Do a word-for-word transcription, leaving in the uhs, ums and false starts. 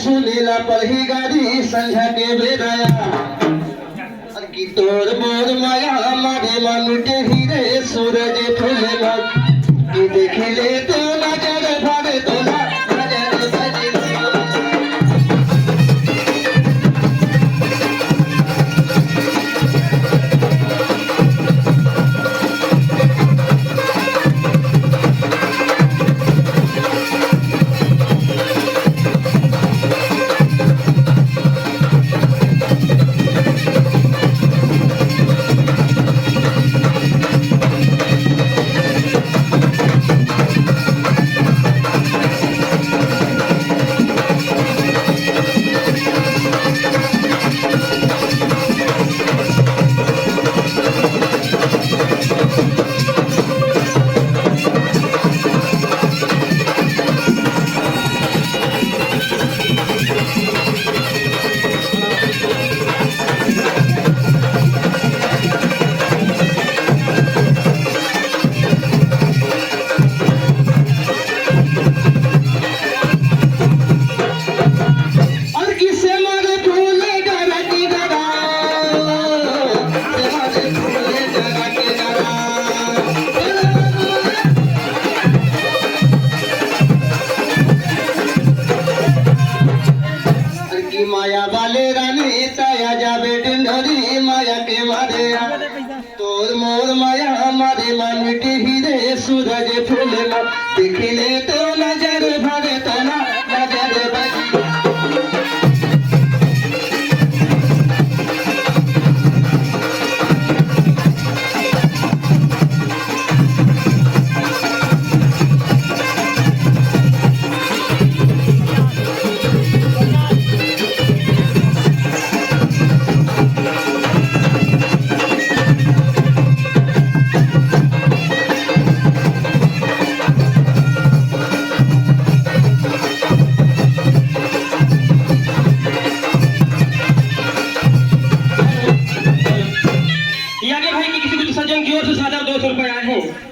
सुनेला पलही गारी संझा के बेरा। अरे कि तोर मोर माया मारे मा मिटे ही रे सूरज फूले मा। कि देखी ले तो नजर भरे तोला नजर बजले। अरे किसे मारे फूले डरा की डरा, किसे मारे फूले डरा की डरा। अरे की माया वाले रानी ताया जाबे डंडोरी माया के मारे। तोर मोर माया मारे मा मिटे ही रे सूरज फूले मा। देखी ले तो नजर भरे तना नजर बजी। ये आगे भाई की किसी कुछ सज्जन की ओर से सादर दो सौ रुपए आए हैं।